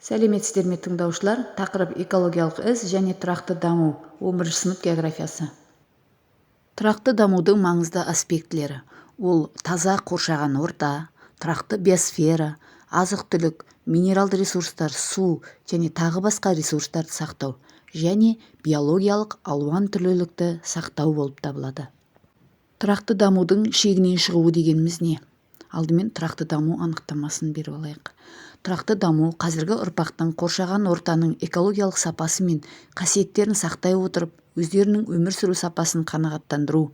Сәлеметсіздер ме, тыңдаушылар! Тақырып: экологиялық із және тұрақты даму, 11 сынып географиясы. Тұрақты дамудың маңызды аспектілері: ол таза қоршаған орта, тұрақты биосфера, азық-түлік, минералды ресурстар, су және тағы басқа ресурстарды сақтау және биологиялық алуан түрлілікті сақтау болып табылады. Тұрақты дамудың шегінен шығуы дегеніміз не? Алдымен тұрақты даму анықтамасын беріп алайық. Тұрақты даму – қазіргі ұрпақтың қоршаған ортаның экологиялық сапасы мен қасиеттерін сақтай отырып, өздерінің өмір сүру сапасын қанағаттандыру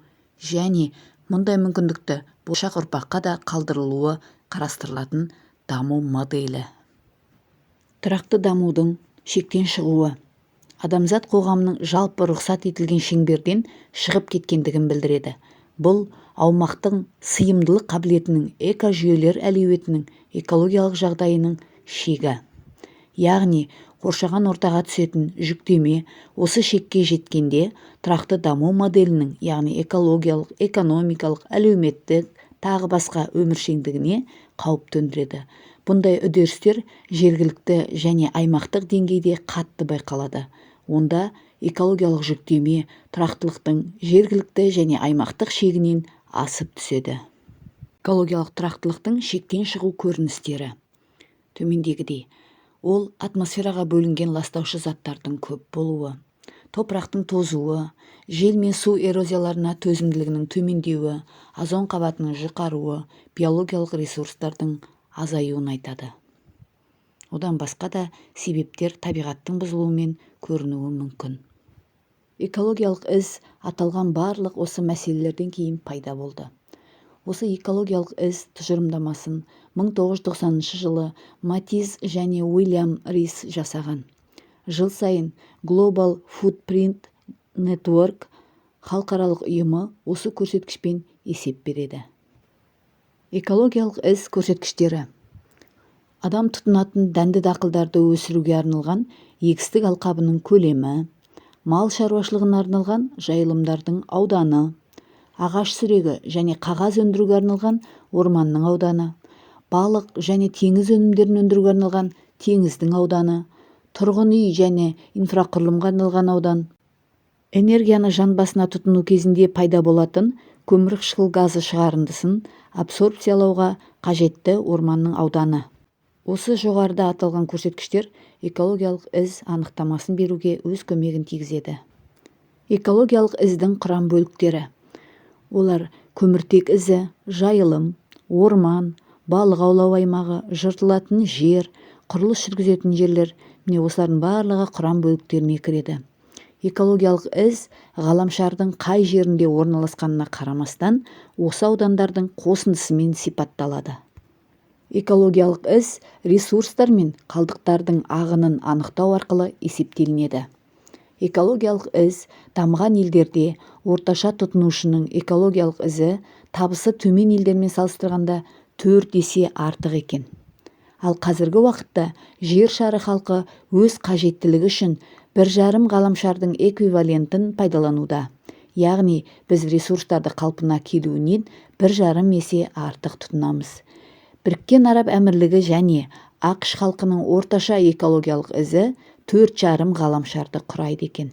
және мұндай мүмкіндікті болашақ ұрпаққа да қалдырылуы қарастырылатын даму моделі. Тұрақты дамудың шектен шығуы адамзат қоғамының жалпы рұқсат етілген шеңберден шығып кеткендігін білдіреді. Бұл аумақтың сыйымдылық қабілетінің, экожүйелер әлеуетінің, экологиялық жағдайының шегі. Яғни қоршаған ортаға түсетін жүктеме осы шекке жеткенде, тұрақты даму моделінің, яғни экологиялық, экономикалық, әлеуметтік, тағы басқа өміршеңдігіне қауіп төндіреді. Бұндай үдерістер жергілікті және аймақтық деңгейде қатты байқалады. Онда экологиялық жүктеме тұрақтылықтың жергілікті және аймақтық шегінен асып түседі. Экологиялық тұрақтылықтың шектен шығу көріністері төмендегідей: ол атмосфераға бөлінген ластаушы заттардың көп болуы, топырақтың тозуы, жел мен су эрозияларына төзімділігінің төмендеуі, озон қабатының жұқаруы, биологиялық ресурстардың азаюын айтады. Одан басқа да себептер табиғаттың бұзылуымен көрінуі мүмкін. Экологиялық із аталған барлық осы мәселелерден кейін пайда болды. Осы экологиялық із тұжырымдамасын 1990 жылы Матиз және Уильям Рис жасаған. Жыл сайын Global Footprint Network халықаралық ұйымы осы көрсеткішпен есеп береді. Экологиялық із көрсеткіштері: адам тұтынатын дәнді дақылдарды өсіруге арналған егістік алқабының көлемі, мал шаруашылығына арналған жайылымдардың ауданы, ағаш сүрегі және қағаз өндіруге арналған орманның ауданы, балық және теңіз өнімдерін өндіруге арналған теңіздің ауданы, тұрғын үй және инфрақұрылымға арналған аудан, энергияны жан басына тұтыну кезінде пайда болатын көмірқышқыл газы шығарындысын абсорбциялауға қажетті орманның ауданы. Осы жоғарыда аталған көрсеткіштер экологиялық із анықтамасын беруге өз көмегін тигізеді. Экологиялық іздің құрам бөліктері: олар көміртек ізі, жайылым, орман, балық аулау аймағы, жыртылатын жер, құрылыс жүргізетін жерлер. Міне, осылардың барлығы құрам бөліктеріне кіреді. Экологиялық із ғаламшардың қай жерінде орналасқанына қарамастан, осы аудандардың қосындысымен сипатталады. Экологиялық із ресурстар мен қалдықтардың ағынын анықтау арқылы есептелінеді. Экологиялық із: дамыған елдерде орташа тұтынушының экологиялық ізі табысы төмен елдермен салыстырғанда 4 есе артық екен. Ал қазіргі уақытта жер шары халқы өз қажеттілігі үшін 1,5 ғаламшардың эквивалентін пайдалануда. Яғни біз ресурстарды қалпына келуінен 1,5 есе артық тұтынамыз. Біріккен Араб Әмірлігі және АҚШ халқының орташа экологиялық ізі 4,5 ғаламшарды құрайды екен.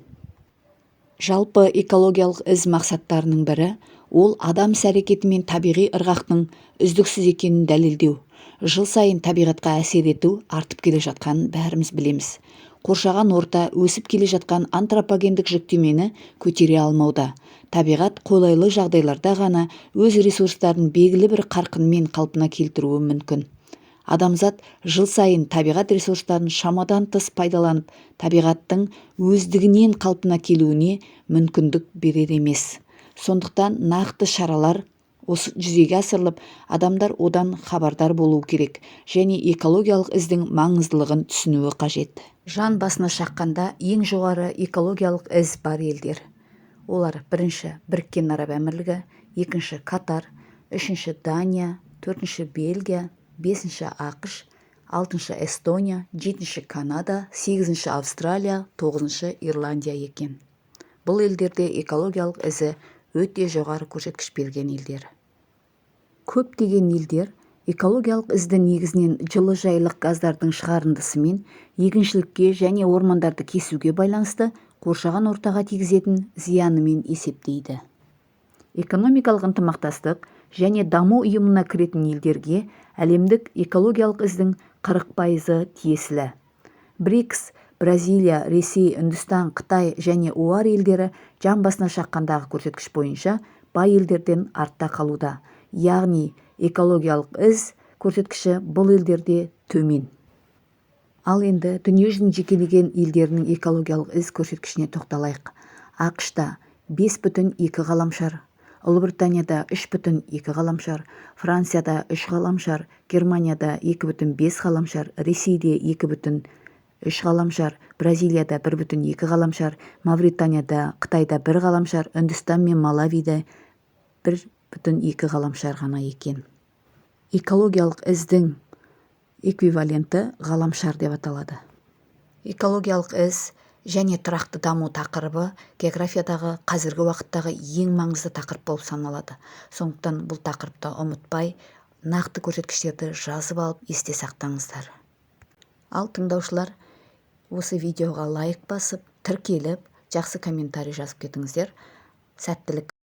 Жалпы, экологиялық із мақсаттарының бірі – ол адам іс-әрекеті мен табиғи ырғақтың үздіксіз екенін дәлелдеу. Жыл сайын табиғатқа әсер ету артып келе жатқанын бәріміз білеміз. Қоршаған орта өсіп келе жатқан антропогендік жүктемені көтере алмауда. Табиғат қолайлы жағдайларда ғана өз ресурстарын белгілі бір қарқынмен қалпына келтіруі мүмкін. Адамзат жыл сайын табиғат ресурстарын шамадан тыс пайдаланып, табиғаттың өздігінен қалпына келуіне мүмкіндік берер емес. Сондықтан нақты шаралар осы жүзеге асырылып, адамдар одан хабардар болуы керек және экологиялық іздің маңыздылығын түсінуі қажет. Жан басына шаққанда ең жоғары экологиялық із бар елдер: олар бірінші – Біріккен Араб Әмірлігі, екінші – Катар, үшінші – Дания, төртінші – Бельгия, бесінші – АҚШ, алтыншы – Эстония, жетінші – Канада, сегізінші – Австралия, тоғызыншы – Ирландия екен. Бұл елдерде экологиялық ізі өте жоғары көрсеткіш берген елдер. Көптеген елдер Экологиялық ізді негізінен жылыжайлық газдардың шығарындысымен, егіншілікке және ормандарды кесуге байланысты қоршаған ортаға тигізетін зиянымен есептейді. Экономикалық ынтымақтастық және даму ұйымына кіретін елдерге әлемдік экологиялық іздің 40%-ы тиесілі. БРИКС: Бразилия, Ресей, Үндістан, Қытай және ОАР елдері жан басына шаққандағы көрсеткіш бойынша бай елдерден артта қалуда, яғни экологиялық із көрсеткіші бұл елдерде төмен. Ал енді дүниежүзінің жекелеген елдерінің экологиялық із көрсеткішіне тоқталайық. АҚШ-та 5,2 ғаламшар, Ұлыбританияда 3,2 ғаламшар, Францияда 3 ғаламшар, Германияда 2,5 ғаламшар, Ресейде 2,3 ғаламшар, Бразилияда 1,2 ғаламшар, Мавританияда, Қытайда 1 ғаламшар, Үндістан мен Малавиде 1,2 ғаламшар ғана екен. Экологиялық іздің эквиваленті ғаламшар деп аталады. Экологиялық із және тұрақты даму тақырыбы географиядағы қазіргі уақыттағы ең маңызды тақырып болып саналады. Сондықтан бұл тақырыпты ұмытпай, нақты көрсеткіштерді жазып алып, есте сақтаңыздар. Ал тыңдаушылар, осы видеоға лайк басып, тіркеліп, жақсы комментарий жазып кетіңіздер. Сәттілік!